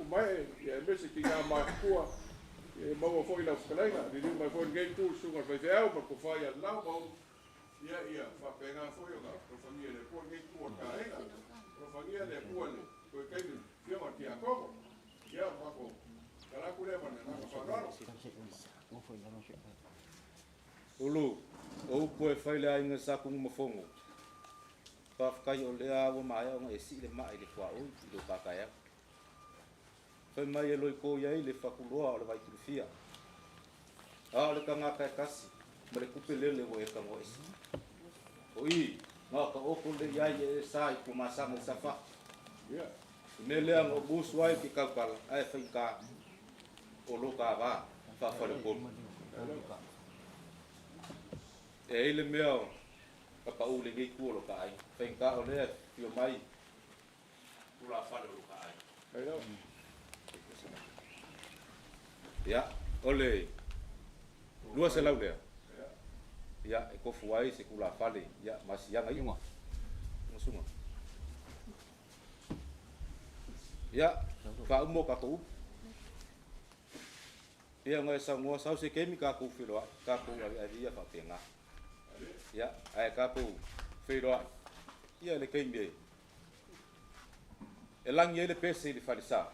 mae, ia aemaise tina matutua, ia e maua foi lau fetalaiga. Liliu mai foi i lenei itu i le susuga i le faifeau ma le tofa ia Lau ma Ulu, ia ia faapena foi ona alofagia e le Atua lenei itu o le ta aiga. Alofagia le Atua i le toe taimi i le afioga i le Tiakono. Ia o le matou tala atu lea ma le agaga faaaloalo. Ulu, o upu e fai i le aiga sa Tunumafono, faafetai o lea ua maea ona e sii le maa i le tuaoi i lou pataeao. Fai mai e loito i ai le fatuloa o le Vaitulufia, a o le tagata e tasi ma le tupe lele ua e tanoa ese. O i, na o taoto le i ai e e sa i Tuamasaga i Safata. I mea lea na ou musu ai ke tautala ae faigata o lo ta va faafaletonu. E ai le mea o ka pau i lenei itu o lo ta aiga. Faigata o lea e afio mai tulafale o lo ta aiga. Ia, o le 200 lea, ia, e tofu ai se tulafale, ia, ma siaga iuga. Suga. Ia, faauma o tatou upu. Pei ona e saunoa, sau se taimi tatou feiloai, tatou aveave ia faapena. Ia, ae tatou feiloai, ia le taimi e e lagi ai le pese i le falesa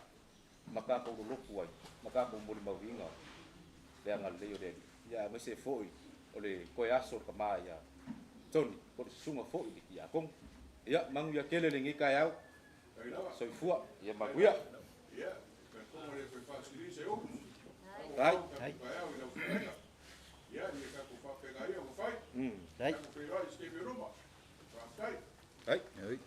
ma tatou lolotu ai ma tatou molimauina le agalelei o le Alii. Ia, aemaise foi o le toe aso o le tama ia Tony, po o le susuga foi i le Tiakono. Ia, manuia tele lenei taeao. Soifua, ia manuia. Ai. Ai. Ai.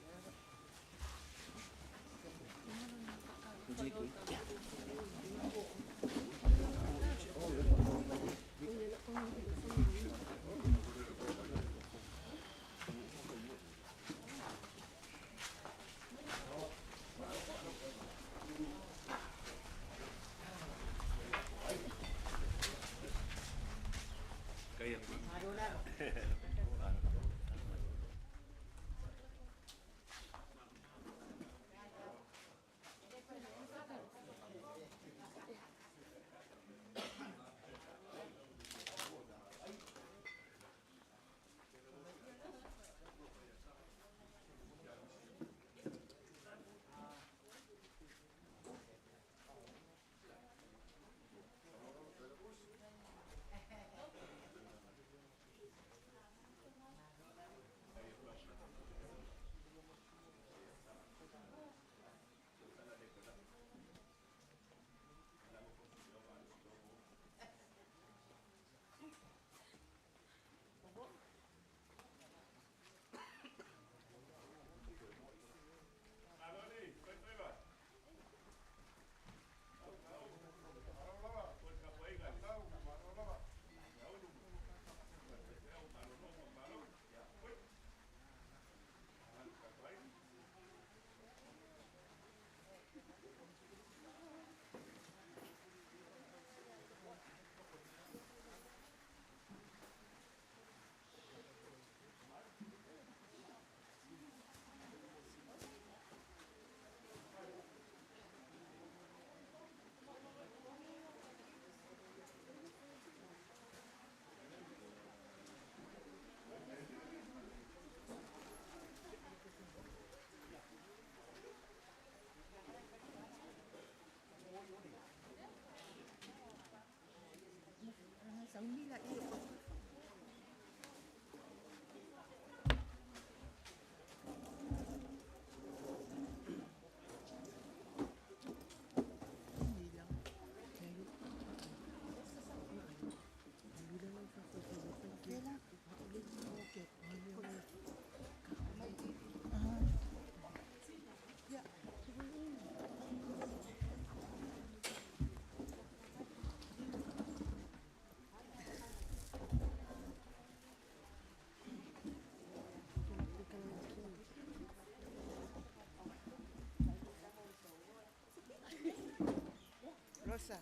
Rosa.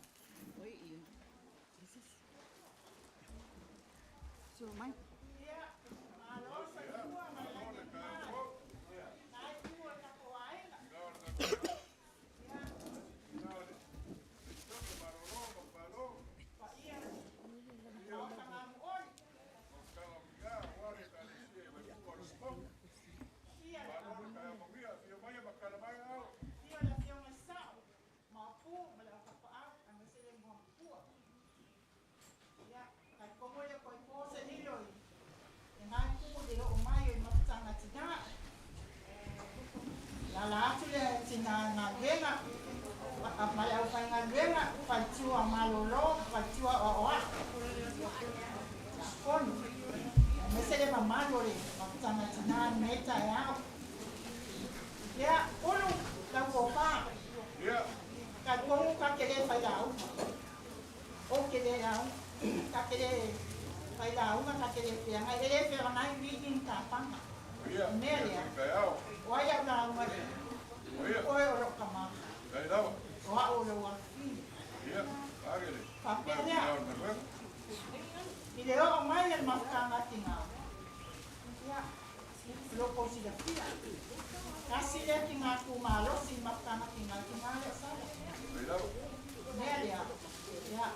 Oi, Ian. Jesus. So, mai. Ala atu le tina galuega ma le aufaigaluega, faletua malolo, faletua oaoa, tiakono, aemaise le mamalu o le mafutaga tina i lenei taeao. Ia, Ulu, lau tofa, talitonu ta te le fai lauga. Ou te le lauga, ta te le fai lauga, ta te le feagai, e le feagai vili ni tapaga. O le mea lea, o ai au lauga lea? O oe o lou tama, o au o lou afafine. Faapea lea, i le oo mai a le mafutaga a tina, ia, o lo outou silafia, tasi lea tina tu malosi i le mafutaga tina, le tina lea o Sala. O le mea lea, ia,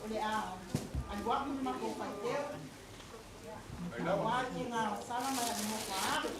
o le a alu aku le matou faiteo, aua le tina o Sala ma le nofo a alo.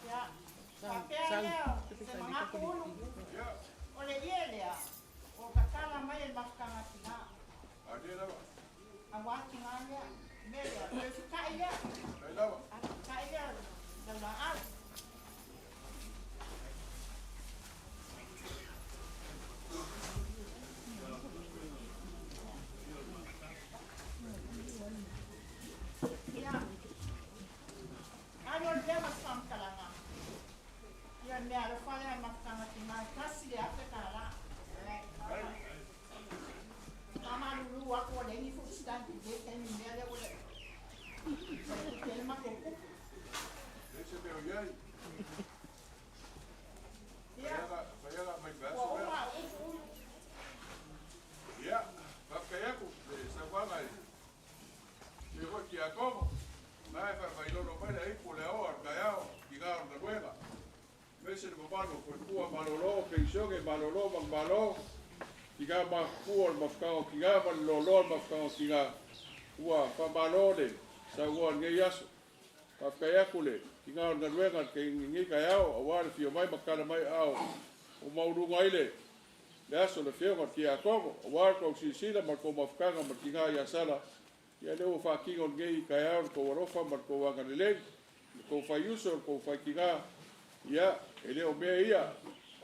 Ia, faapea lea se manatu Ulu, o le ie lea o tatala mai e le mafutaga tina. Aua tina lea, mea lea, toe feta'i lea, feta'i lea lau laau. Ia, alu alu lea ma se faamatalaga, ia le meaalofa lea a le mafutaga tina e $1,000. Faamalulu atu ua leai ni food stamp i lenei taimi i le mea lea ua tupe ai le matou tupe. Ia, ua uma au upu Ulu. Ia, faafetai atu i le saunoaga i le foi Tiakono, na e faamailolo mai le aipu o le aoa o le taeao, tiga o le galuega. Aemaise le mamalu o faletua malolo, penisione malolo manumalo, tina matutua o le mafutaga o tina ma le loaloa o le mafutaga o tina, ua faamalo le saunoa i lenei aso. Faafetai atu le tiga o le galuega i lenei taeao aua le afio mai ma tatala mai aao o maualuga ai le aso o le Afioga i le Tiakono, aua le tou silasila ma le tou mafutaga ma le tina ia Sala, ia lea ua faatino i lenei taeao le tou alofa ma le tou agalelei, le tou faiuso, le tou faitina, ia, e le o mea ia,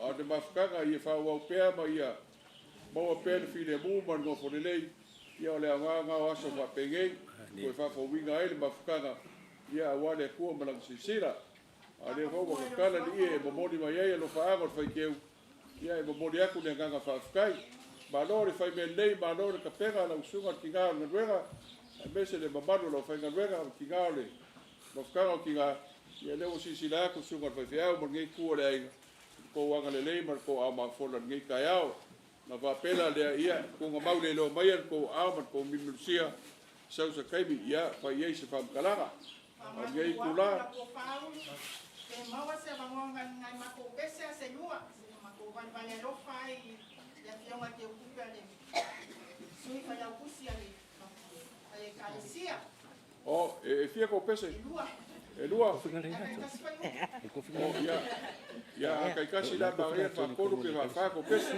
a o le mafutaga ia faaauau pea ma ia maua pea le filemu ma le nofo lelei, ia o le aoga lena o aso faapenei, toe faafouina ai le mafutaga, ia aua le Atua ma Lana silasila. A o lea foi ua tatala le ie e momoli mai ai alofaaga o le faiteu, Ia, e momoli atu le agaga faafetai. Malo le fai mea lelei, malo le tapena lau susuga i le tina o le galuega, aemaise le mamalu o le aufaigaluega ma tina o le mafutaga o tina. Ia lea ua silasila atu le susuga i le faifeau ma lenei itu o le aiga i le tou agalelei ma le tou aao mafola i lenei taeao. Ona faapea la lea, ia, tuugamau le iloa maia le tou aao ma le tou milumilusia, sau se taimi, ia, fai i ai se faamatalaga. A o lenei Faamalulu atu itula, lau tofa Ulu, pe maua se avanoa nai matou pese a se lua, se i matou valevale alofa ai i le afioga i Teutupe a le Sui Failautusi a le Ekalesia. O, e fia kou pese? E lua. E lua. Ae taitasi fai upu. O, ia, ia, a taitasi la, manaia le faatolu pe faafa kou pese.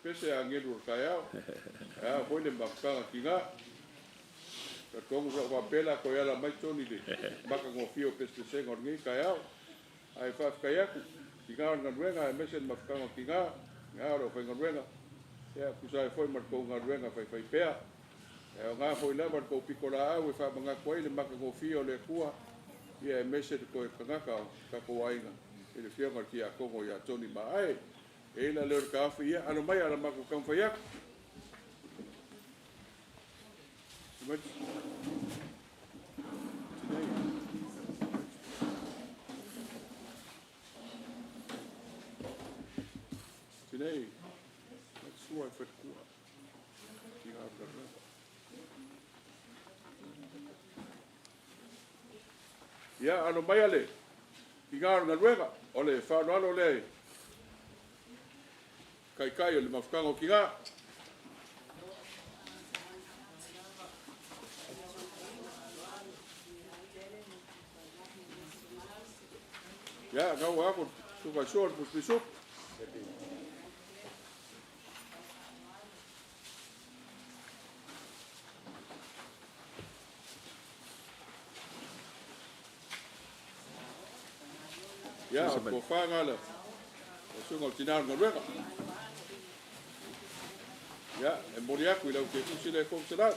Pese a agelu o le taeao. Ae a foi le mafutaga tiga. Talitonu sa ou faapea o le a toe ala mai Tony i le matagofie o pesepesega o lenei taeao. Ae faafetai atu, tiga o le galuega aemaise le mafutaga o tiga, tiga o le aufaigaluega, ia tusa ai foi ma le tou galuega faifaipea. E aoga foi lava le tou pitolaau e faamanatu ai le matagofie o le Atua, ia aemaise le toe tagata o tatou aiga i le Afioga i le Tiakono ia Tony Maae. E i ai la leo o le taofi, ia alo mai a matou taumafai atu. Tinei, sua e whatukua. Ki ngā galuega. Ia, alo mai a le ki ngā galuega, o le faaaloalo lea i Taitai o le mafutaga o Tina. Ia, gau ako, suka sua, le puspisup. Ia, o le tofa lena le susuga o le tina o le galuega. Ia, e momoli atu i lau tetusi le 300.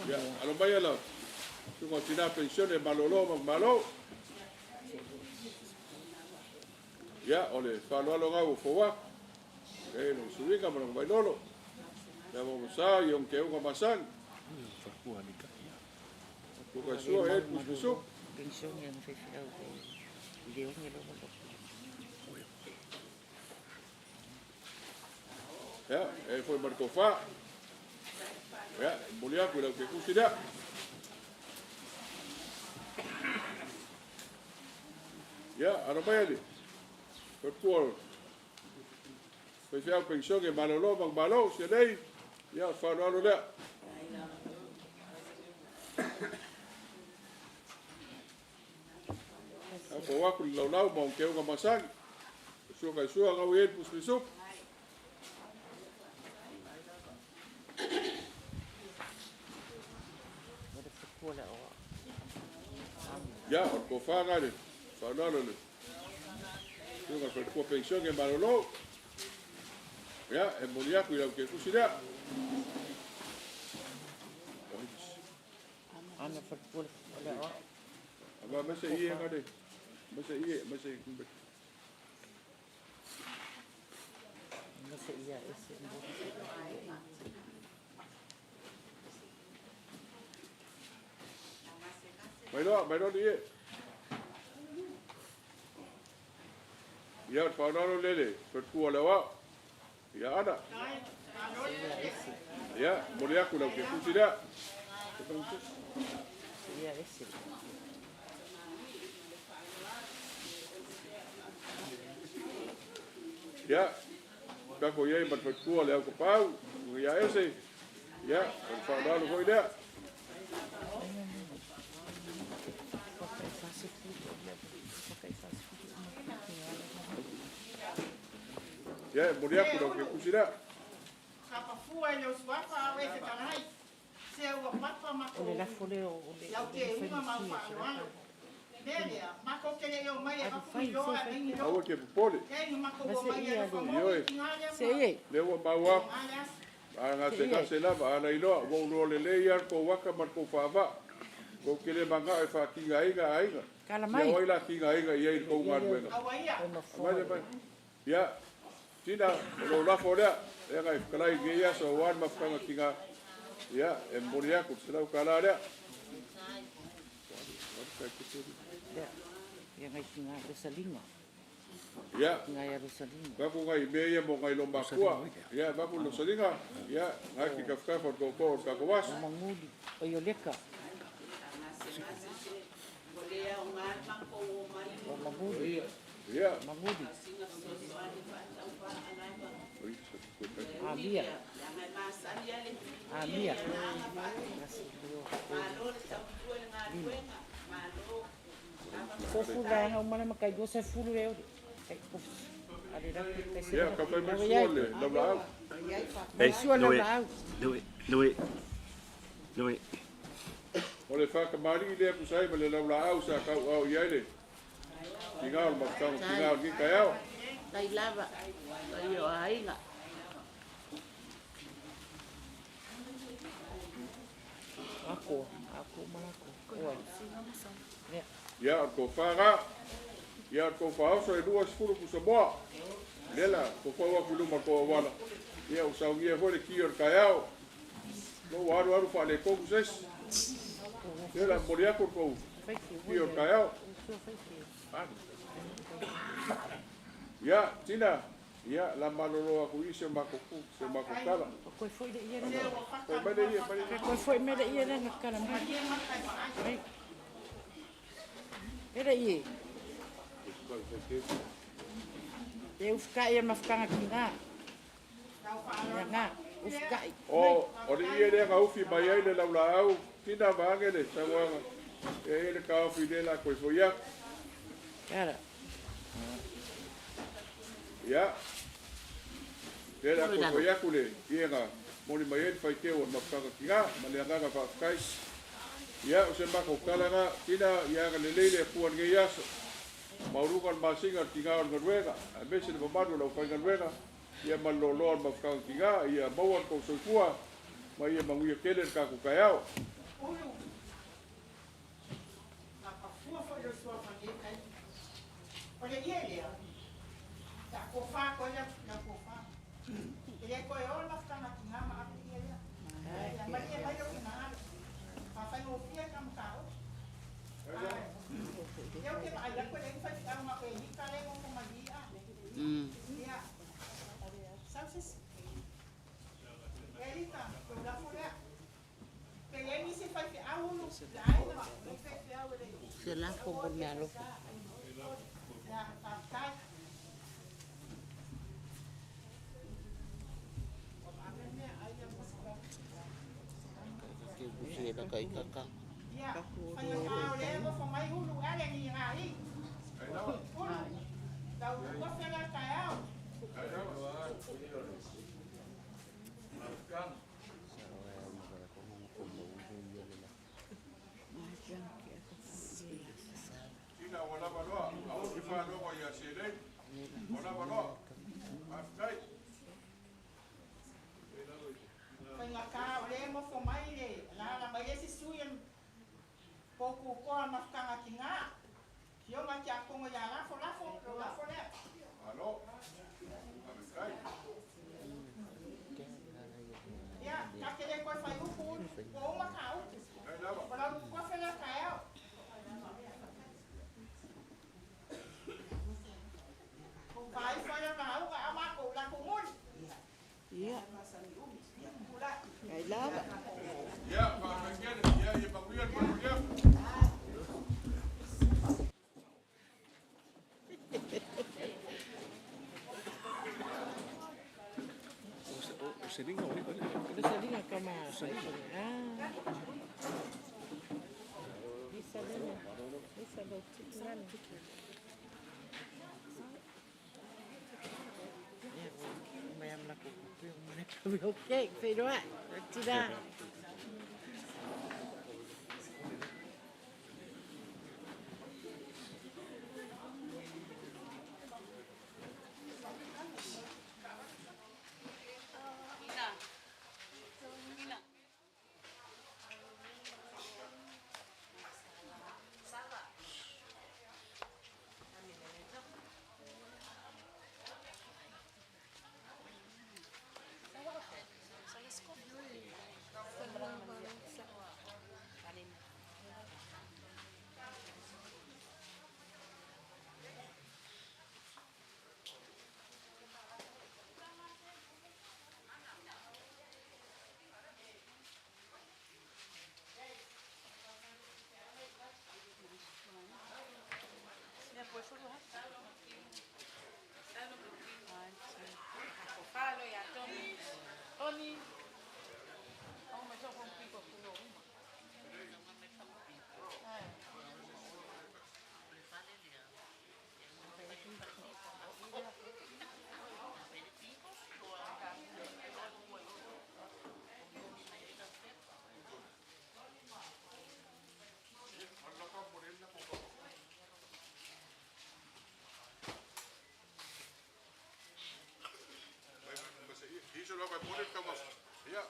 Ia, alo mai lau susuga o tina penisione malolo ma malo. Ia, o le faaaloalo lena ua fou atu. E lou suiga ma lona vailolo. Lea ua sa i ona teuga masani. Tuka sua e pusupusu. Ia, e foi ma le tofa. Ia, e momoli atu i lau tetusi lea. Ia, alo mai ale. Faletua faifeau penisione malolo ma malo, sialei. Ia, o le faaaloalo lea. Ia, fou atu le laulau ma ona teuga masani. Sua kai sua ngau i e le pusupusu. Ia, o le tofa lena le faaaloalo le susuga i le faletua penisione malolo. Ia, e momoli atu i lau tetusi lea. Ava mai se ie ngale. Mai se ie, mai se Mai loa, mai loa le ie. Ia, o le faaaloalo lea le faletua o le aoao. Ia, Ana. Ia, momoli atu i lau tetusi lea. Ia, tatou i ai ma le faletua o le Aukapau, ia Ese. Ia, o le faaaloalo foi lea. Ia, e momoli atu i lau tetusi lea. Kapafua i le usuafa au e fetalai. Se ua papa matou lau teuga ma au faaaloalo. Mea lea, matou te le i omai e avatu ni loa e ni loa. Aua e te popole. E ni matou omai e alofa moni tiga lea ma Lea ua maua atu. tiga le aso. A gasegase lava, a lailoa, ua ou iloa lelei lava le tou aka ma le tou faavaa. Tou te le manao e faatigaina aiga. Sia o ai la tigaina i ai i le tou galuega. Aua ia. Aumai le mai. Ia, Tina, o lou lafo lea, lea na e fetalai i lenei aso aua le mafutaga tina. Ia, e momoli atu le $100 lea. Ia, vaku nai mea ia mo nai loomatua. Ia, vaku le losaliga. Ia, na ki tafatafa o le tootoo o le tatou aso. Ia. Fofu la o mana makai dosa fulu e ore. Ia, ka fai mai sua le laulaau. Lui, lui, lui. O le whakamari lea pusai ma le laulaau sa kau au iai le. Tinga o le mafutaga tinga o le taeao. Tai lava, tai o aiga. Ako, ako malako. Oi. Ia, o ko whaga. Ia, ko whaoso e 20 pusamoa. Lela, ko whau aku luma ko awala. Ia, o saungia foi le ki o le taeao. Lo aru aru wha le koku ses. Lela, mori aku ko ki o le taeao. Ia, tina. Ia, la malolo aku i se mako ku, se mako kala. Koe foi le ia na. Koe mai le ia, mai le ia. Koe foi mai le ia na kala mai. Era ia. E ufka ia mafukanga ki ngā. Ia ngā, ufka i. O le ia lea ngaufi mai ai le laulaau, tina vaange le sauaga. E e le kaofi le la koe foi aku. Ara. Ia. Le la koe foi aku le ia ngā moni mai ai le whaiteo o le mafukanga ki ngā, ma le angaga whaafukai. Ia, o se mako kalanga, tina ia anga le leile pua ngei aso. Mauruga le masinga le tinga o le galuega, a mese le mamalu o lau faigaluega, ia ma le loaloa le mafutaga tiga, ia maua le tou soifua, ma ia manuia tele le tatou taeao. Se la fo mo mea lofo. Ke busi la kai kaka. Ina ua lava loa, aua te whānoa ia se lei. Ua lava loa. Whawhitai. Whaingaka o le mofo mai le, la mai le sisui e pōku koa mafukanga ki ngā. Ki o ngā kia kongo ia lafo, lafo, lo lafo lea. Alo. Whawhitai. Ia, ka kere koe whai upu, ua uma ka upu. Ai lava. O lau koe whenga ka eo. Vai foi a mauga a mako la kumuli. Ia. Ai lava. Ia, whawhitai. Ia, ia manuia le manuia. O seringa, o O seringa kama. Ah. Isa lena. Isa lo tiknani. Okay, whenua, tina. tulaga e momoli le taumafa. Ia.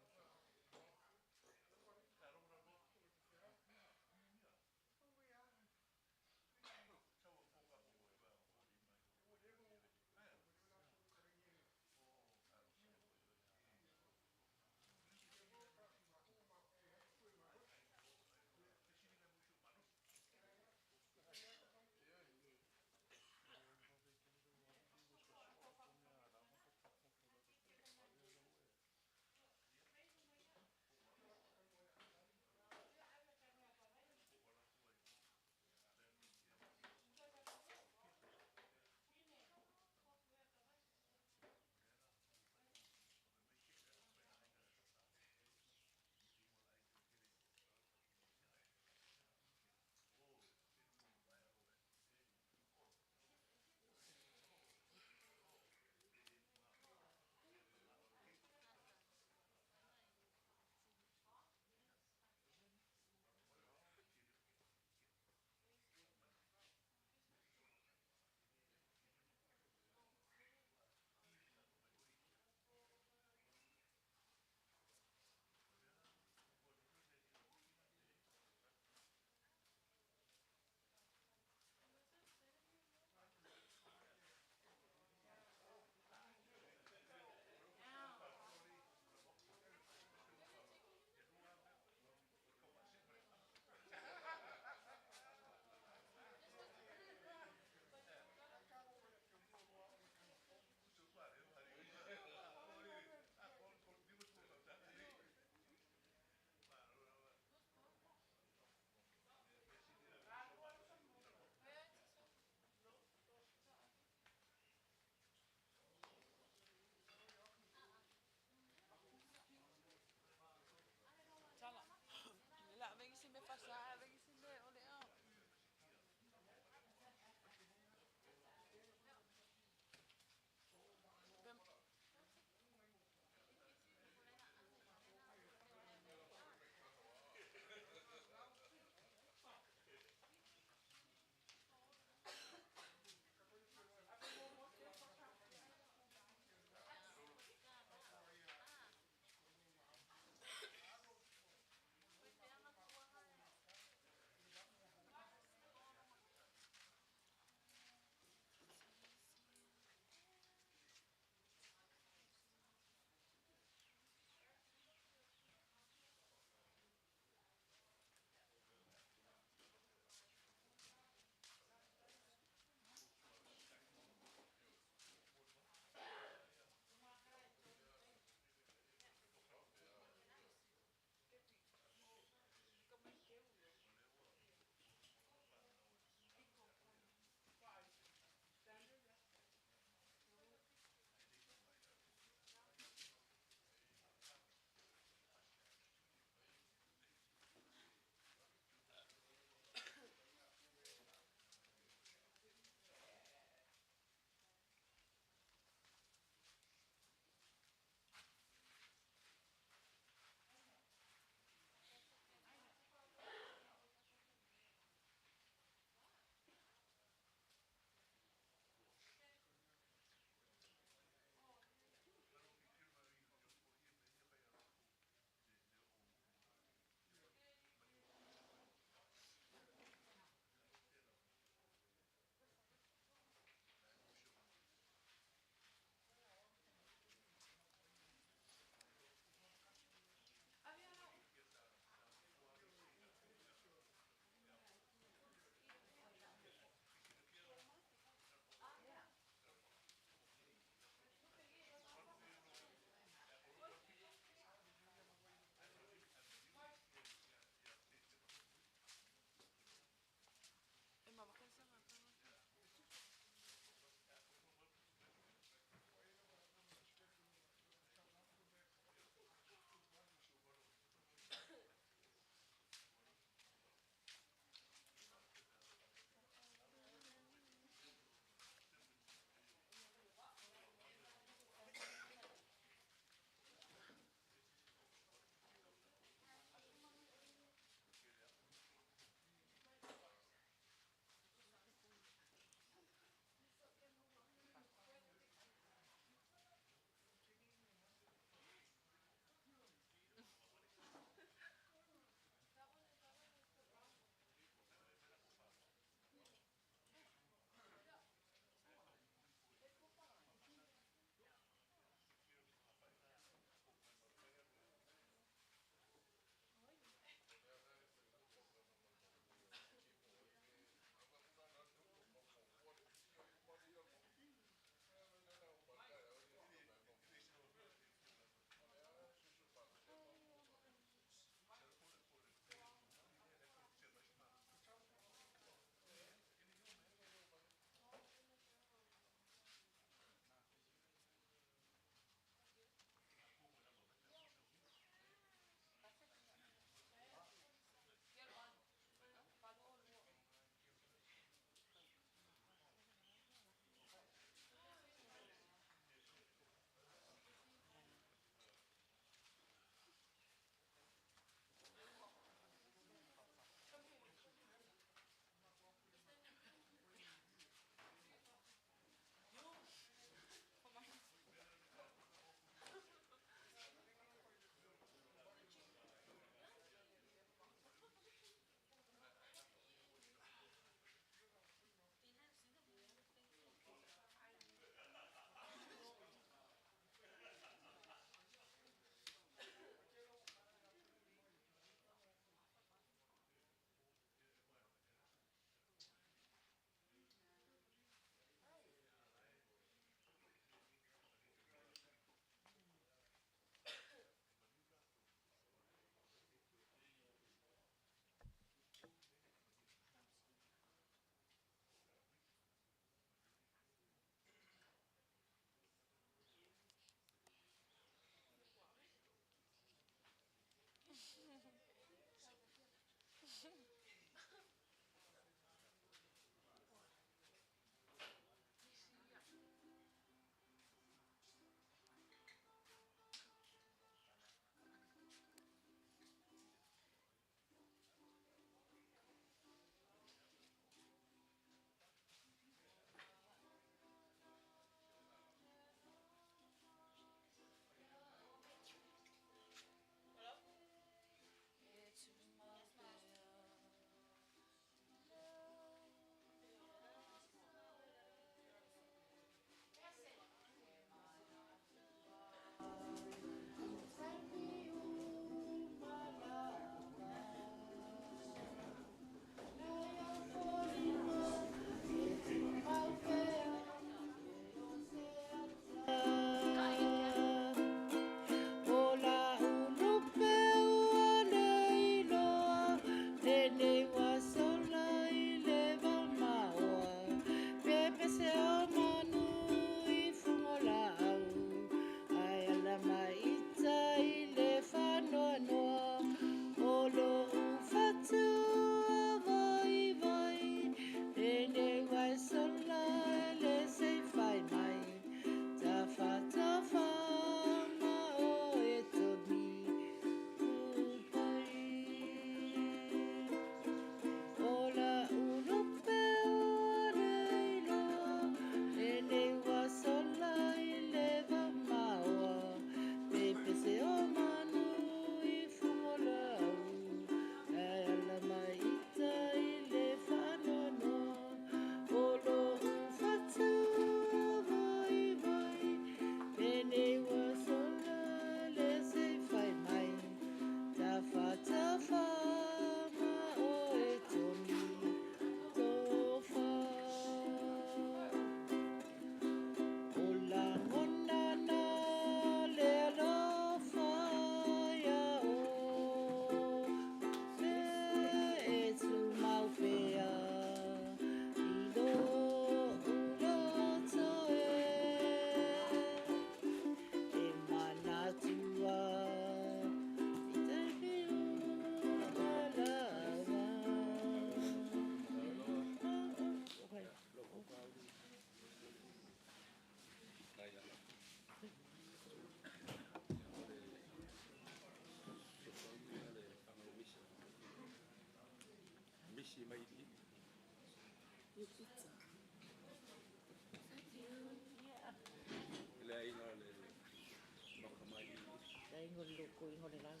taimi o le lokoina o le lau.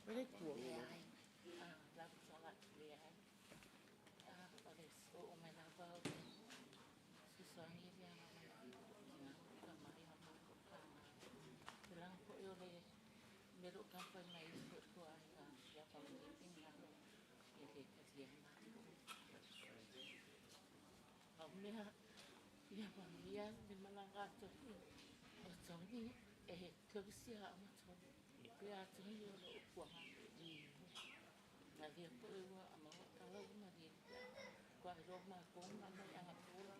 Wele tua. Leai. Lava sola leai. O le o mai lava o le susuangi le aga mai tina ka mai ha ma ko ka ma. Tulaga foi o le mea o lo o taumafai mai ai foi le aiga ia faamalie finagalo e le talia ai matou. A o mea ia manuia le malaga a Tony, o Tony e tausia aoga Tony. Pe a Tony o lo o puaga. Na lea foi ua maua tala ua malie kua iloa matou ma mai agatola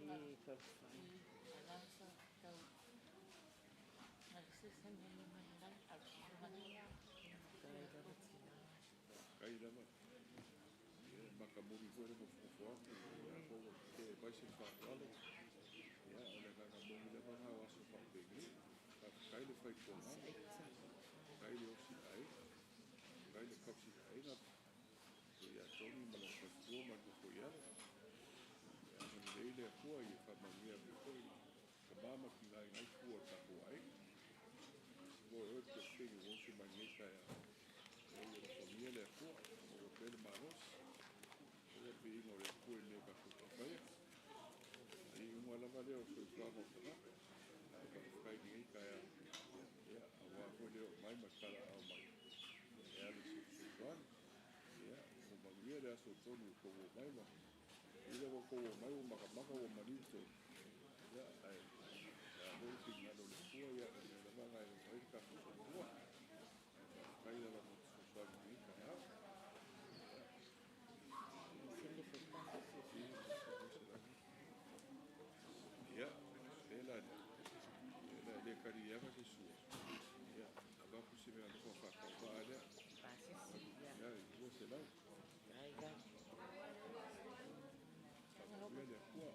E i ala sa tau ai se se mea mai ai a Kai lava tina. Kai lava. Ia, e makamoli foi le nofonofo atu, ia, po ua tetee mai se faaaloalo. Ia, o le agaga moni lava lena o aso faapenei. Faafetai le fai toagaga, faafetai le osi aiga, faafetai le tausi aiga, ia Tony ma lou faletua ma le nofo i alo. Ia agalelei le Atua ia faamanuia mai foi i tama ma tina i nai itu o le tatou aiga. Sivo e oe le toatele ua oso mai lenei taeao. Ia ua alofagia le Atua, maua pea le malosi. Maua le viiga o le Atua i le mea tatou te faia. O le iuga lava lea o le soifuaga o tagata. Ae faafetai i lenei taeao, ia, aua foi le oo mai ma le talaaao mai e alu i se fesoasoani. Ia, ua manuia le aso tonu ua tou omai ma ila ua tou omai ua matamata ua maliu tonu. Ia, ae o le a foi le finagalo o le Atua, ia, o le mea lava lena e oo ai le tatou soifua. Ae faafetai lava mo le fesoasoani i lenei taeao. Ia, le la lea, ia le le kaliaga se sua. Ia, avatu se mea alofa faatauvaa lea. Ia, i 200. Faamanuia le Atua.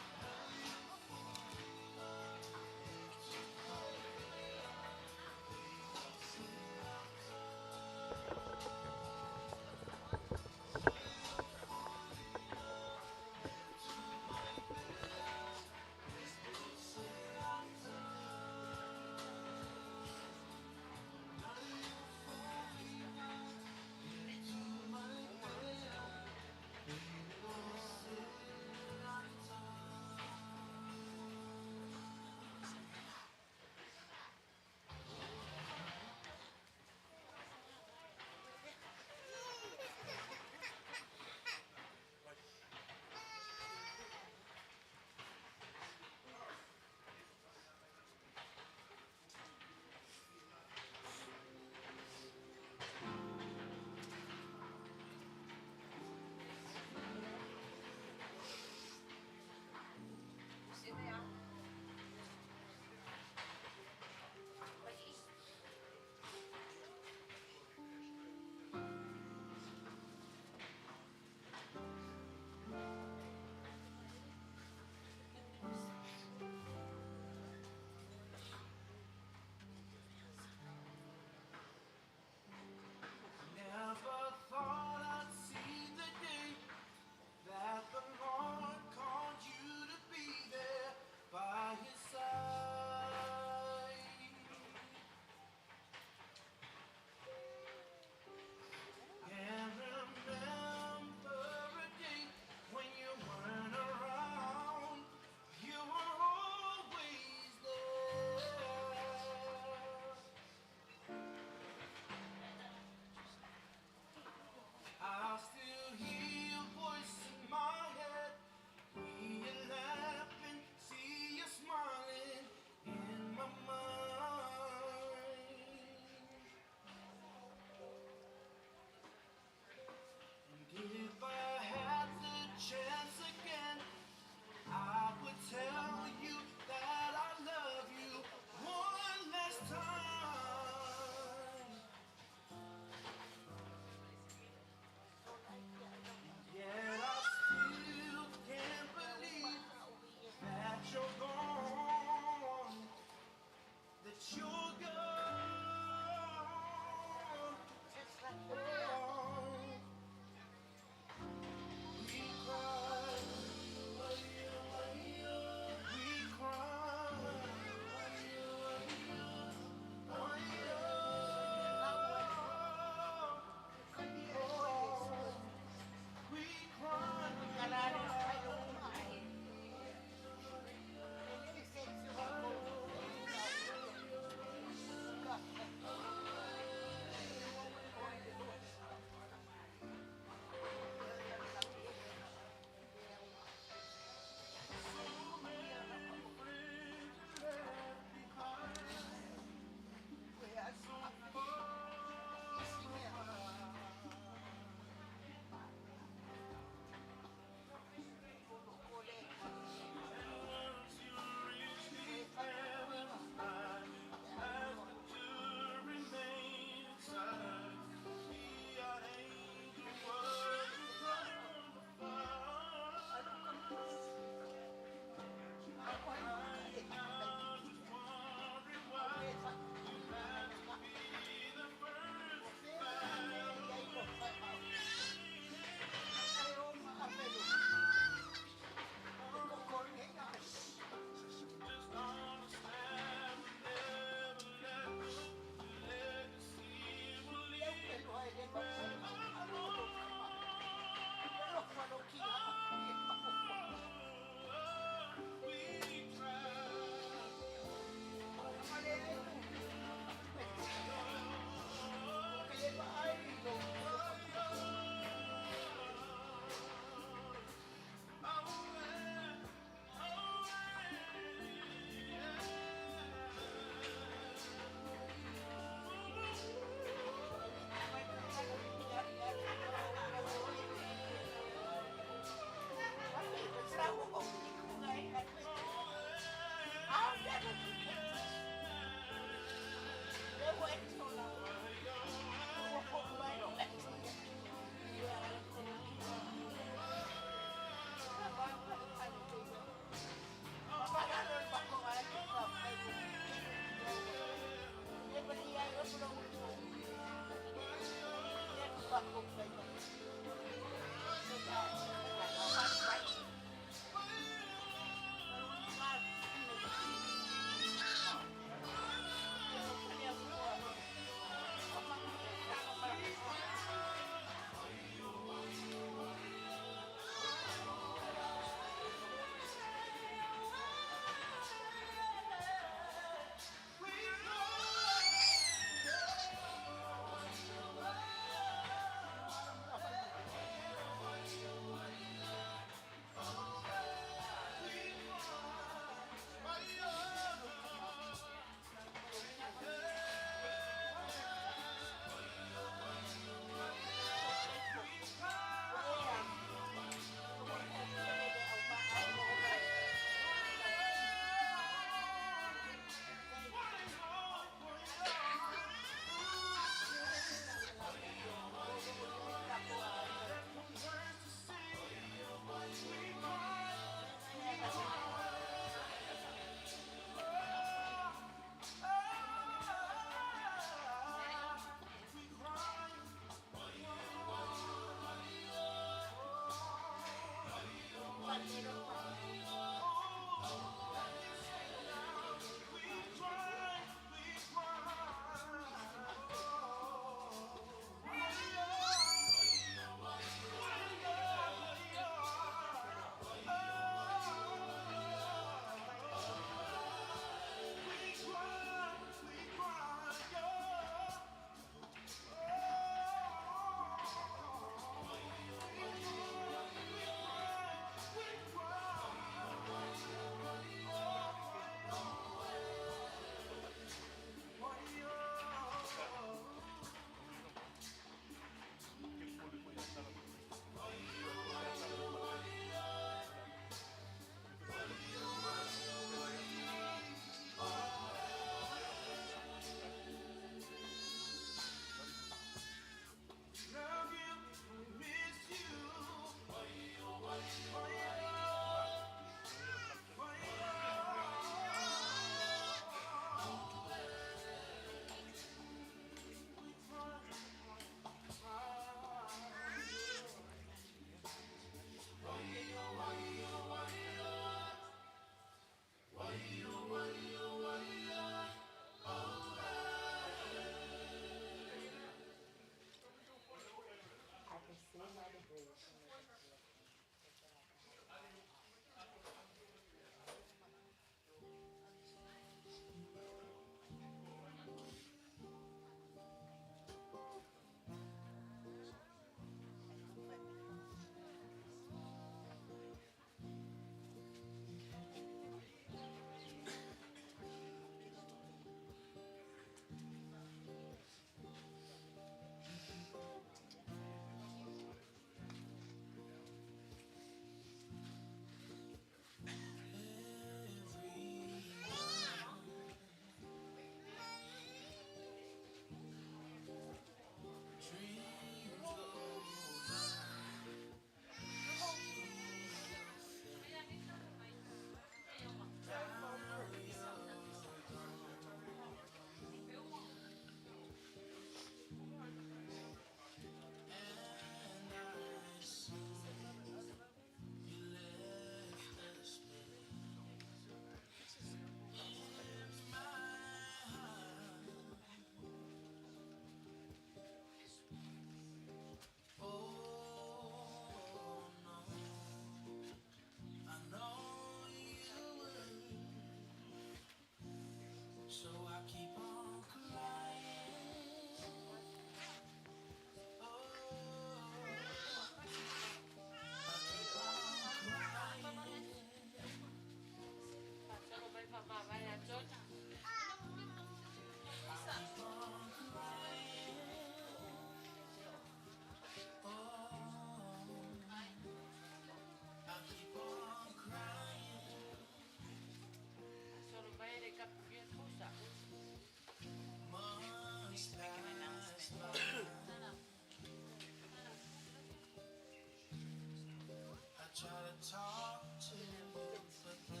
Talk to you, but then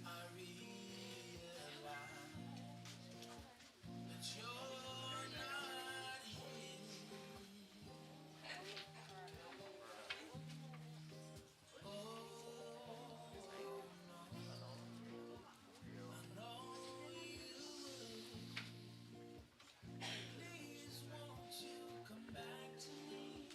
I realize that you're not here. Oh, no, I know you would. Please won't you come back to me?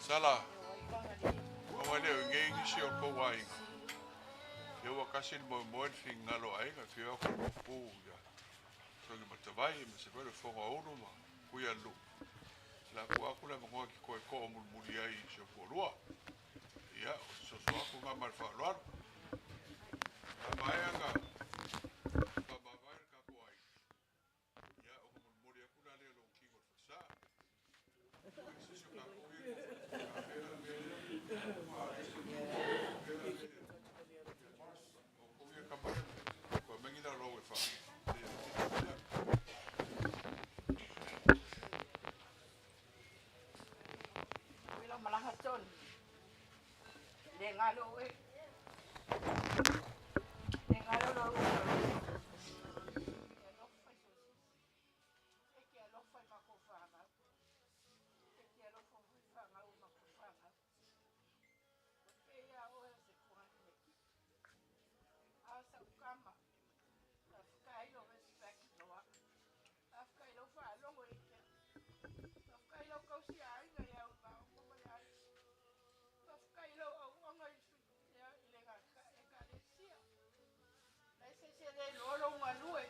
Sala, o le o ngai nisi o kou aiga. Ia ua kasi le moemoe le finagalo o aiga, fia o ko pu ia. Sogi matavai, ma se foi le fogo aulu ma kui alu. La ku aku le mangoa ki koe ko o mulimuli ai i si o pualua. Ia, o se soso aku ngā ma le faaaloalo. A maea ka faamavae le tatou aiga. Ia, o ka mulimuli aku la lea o lou tino i le falesa. O se isi o tatou ia e afea le mea lea. O kou ia kama ia, koe mengi la lou e wha. Wela malaga Tony. Le ngalo e. Le ngalo lo u. Alofa i so sisi. E ke alofa i mako whanau. E ke alofa i whanau i mako whanau. O te ia oe o se kuhani me ki. A sa ukama. Ka whakai lo respect loa. A whakai lo whaalongo i ke. Ka whakai lo kausi a inga ia au ngā o mai ai. Ka whakai lo au anga i i le ngā e ka le sia. Lai se se le lo lo ngā lue.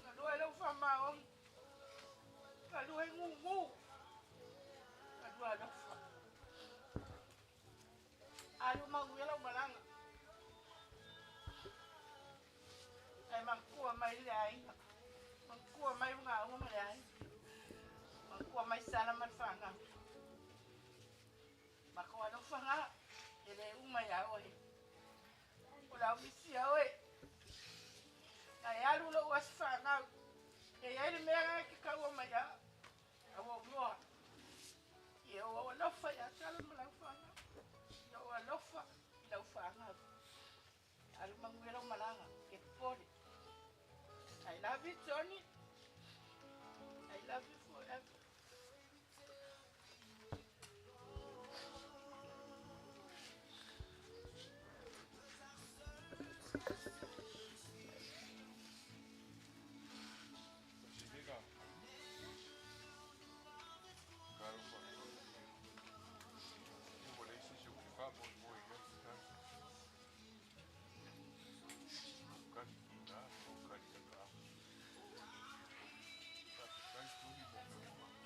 Ngā lue lo whamaongi. Ngā lue ngu ngu. Ngā lue alofa. Alu magu lau malanga. Ai mangkua mai le aiga. Mangkua mai ngā unga ma le aiga. Mangkua mai sala ma le whanau. Mako alofa ngā. E le uma ia oe. O lau misi a oe. Ai alu lo as whanau. E ai le mea ngā ki kaua mai a. A o loa. Ia o alofa ia sala ma lau whanau. Ia o alofa i lau whanau. Alu mangu lau malanga. Ke pole. I love you, Tony. I love you forever. Pasifika. Kalo fa. Ia ua leai se isi ou te faamoemoe i ai ka. Ou kali kinā, ou kali kaka'a. Faafetai Tony mo mea uma.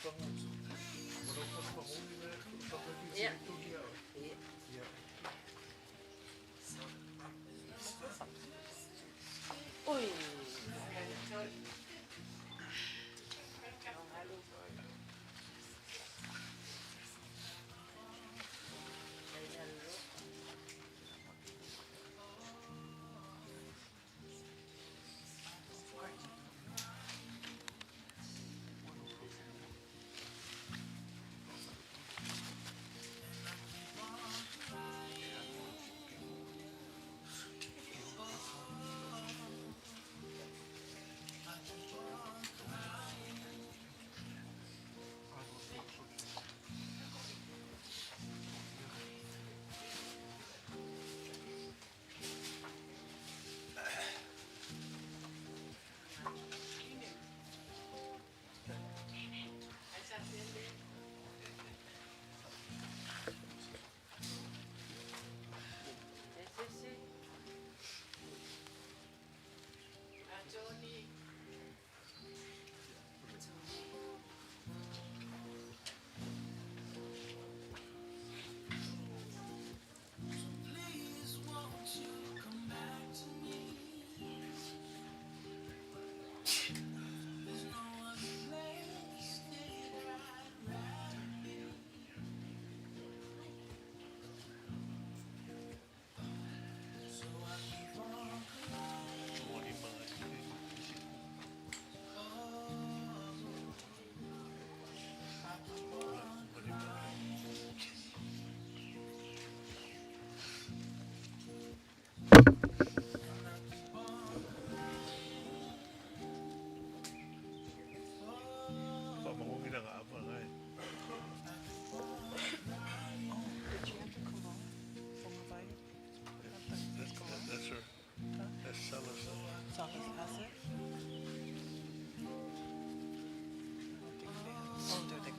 Ia. Ui. Please won't you come back to me? There's no other place that I'd rather be. So I keep on crying. Oh, I keep on crying. And I keep on Did you have to come on? Fongavai? That's her. That's Salasa. Salas has it? I don't think they have. Oh, there they go.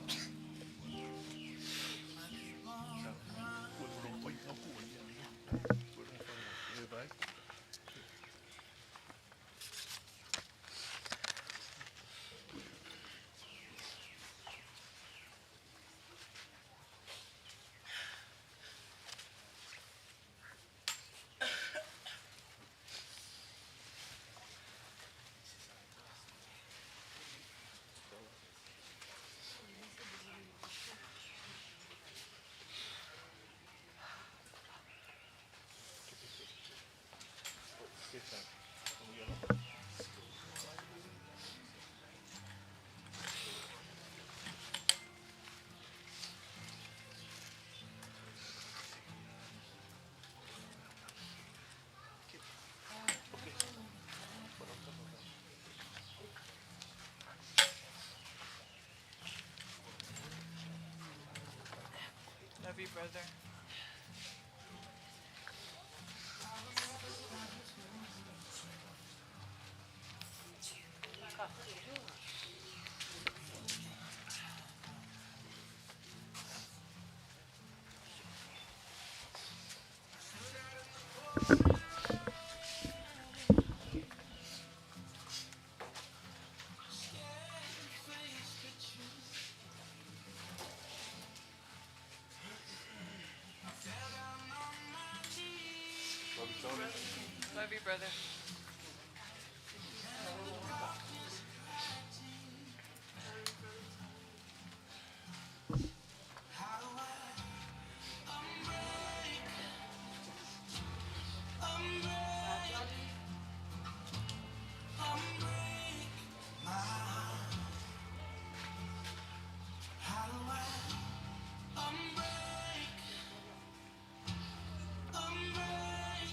Love you, brother. Love you, brother. How do I unbreak? Unbreak.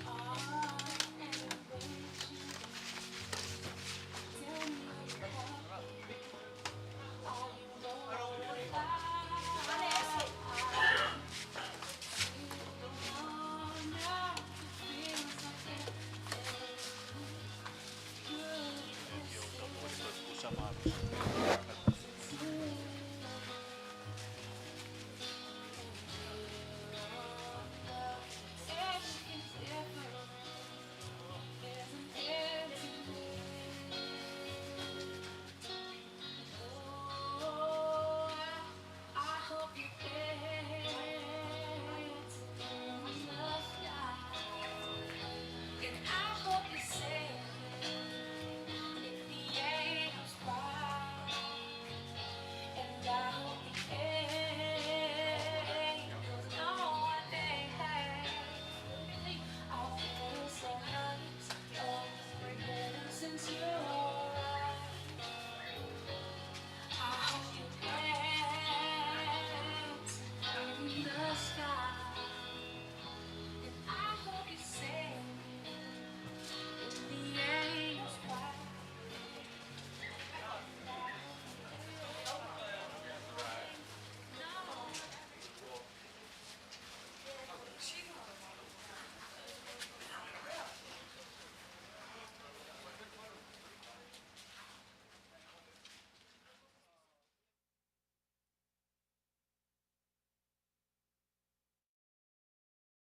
Ah.